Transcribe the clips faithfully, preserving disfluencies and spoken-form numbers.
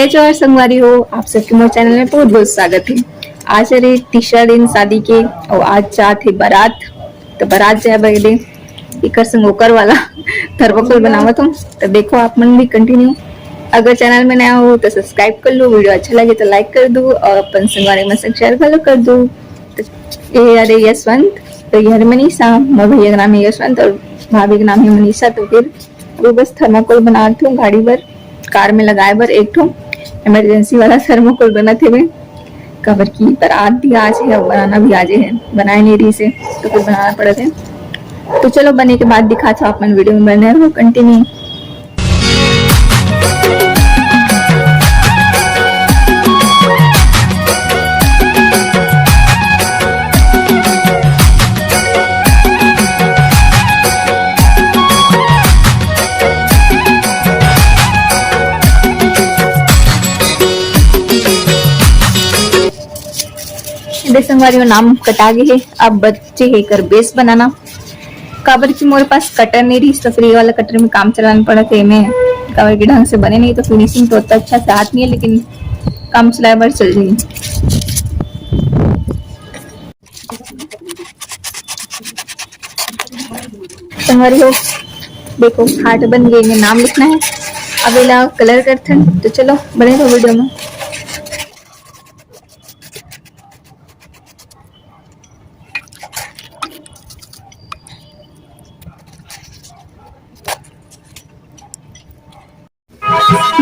जय जोहार संगवारी हो, आप सबके मोर चैनल में बहुत बहुत स्वागत है। आज हरे तीसरा दिन शादी के और आज जात है बारात, तो बारात जाए बदे एकर संग ओकर वाला थर्मोकोल बनावत हूँ। तो देखो आप मन भी कंटिन्यू, अगर चैनल में नया हो तो सब्सक्राइब कर लो, वीडियो अच्छा लगे तो लाइक कर दो और अपन संगवारी मन संग शेयर घलो कर दो। तो ये हरे यशवंत, तो ये हरे मनीषा, मोर भैया के नाम है यशवंत और भाभी के नाम है मनीषा। तो फिर अभी बस थर्माकोल बनात हूँ गाड़ी बर, कार में लगाए बर एक ठो इमरजेंसी वाला थर्माकोल बनत हेवे, काबर की बारात भी आज है और बनाना भी आज है, बनाए नहीं रही से तो फिर बनाना पड़त है। तो चलो बने के बाद दिखात हूँ आप मन वीडियो में बने रहो कंटिन्यू। एदे संगवारी हो नाम कटा गे हे, अब बचे हे एकर बेस बनाना। काबर कि मोर पास कटर नहीं रहिस, तो फिर ये वाला कटर में काम चलाना पड़त हे एमे, काबर कि ढंग से बने नहीं तो फिनिशिंग तो ओतना अच्छा से आत नहीं है, लेकिन काम चलाए बर चल जाही। संगवारी हो, देखो हार्ट बन गे, एमे नाम लिखना है। अब एला कलर करथन, तो चलो बने रहो वीडियो में।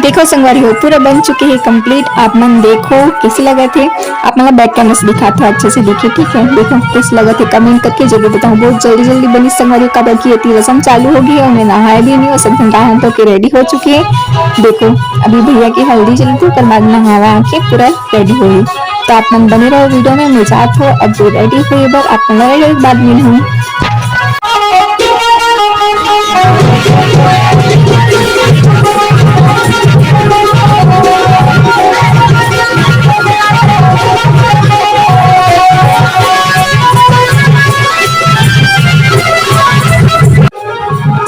देखो संगवारी हो, पूरा बन चुके हे कंप्लीट। आप मन देखो कैसे लगत हे, आप मन ला बैक कैमरा से दिखात हो, अच्छे से दिखे, ठीक है। देखो कैसे लगत हे, कमेंट करके जरूर बताओ। बहुत जल्दी जल्दी बनी संगवारी हो, काबर कि एती रसम चालू हो गे हे और मैं नहाए भी नहीं हूँ, सब झन नहा धो के रेडी हो चुके हे। देखो अभी भैया के हल्दी चलत हे, ओकर बाद नहावा के पूरा रेडी होही। तो आप मन बने रहो वीडियो में, मैं जात हो अब रेडी होए बर, आप मन ला एक बाद मिलहूँ।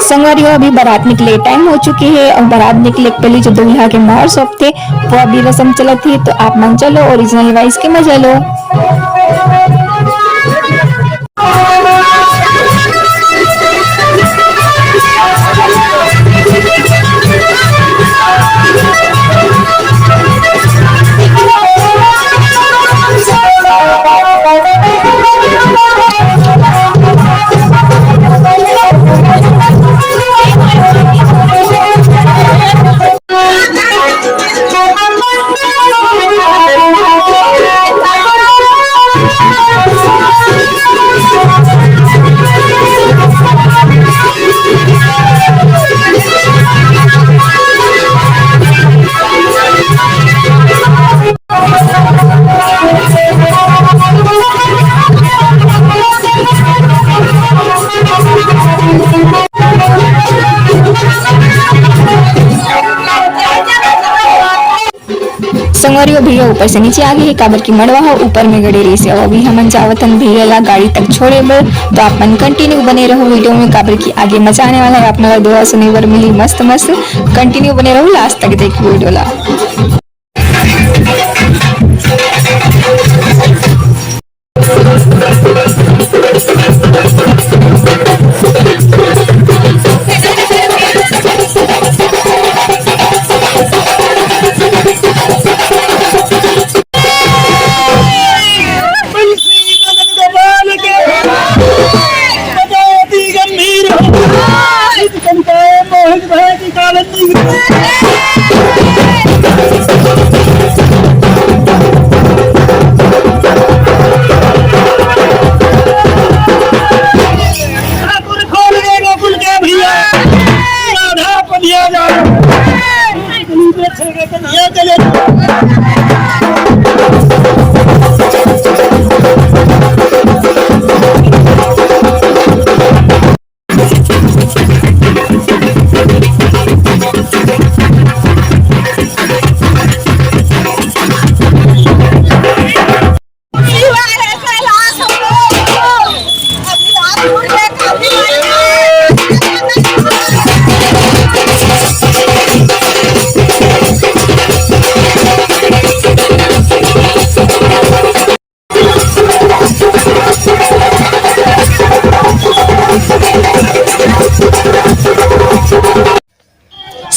संगवारी हो, अभी बारात निकले टाइम हो चुके हे और बारात निकले के पहली जो दूल्हा के मोर सौंपथे, वो अभी रसम चलत हे। तो आप मन चलो ओरिजिनल वॉइस के मजा लो। संगवारी हो, भैया ऊपर से नीचे आ गे हे, काबर की मड़वा ह ऊपर में गड़े रहिस हे। अभी हमन जावत हन भैया ला गाड़ी तक छोड़े बर, तो आप मन कंटिन्यू बने रहो वीडियो में, काबर की आगे मजा आने वाला है। आप मन ला दोहा सुने बर मिली मस्त मस्त, कंटिन्यू बने रहो लास्ट तक, देखो वीडियो ला। तुलसी मदन गोपाल के, बजावती गंभीर हो, सिद्ध संकाय मोहन भाई की कालंदी। ठाकुर खोल दे गोकुल के भैया, राधा पधिया जा।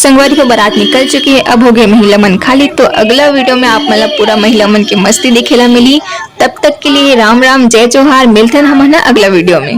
संगवारी हो, बारात निकल चुके हे, अब हो गए महिला मन खाली। तो अगला वीडियो में आप मन ला पूरा महिला मन के मस्ती देखे ला मिली। तब तक के लिए राम राम, जय जोहार, मिलथन हमन ह अगला वीडियो में।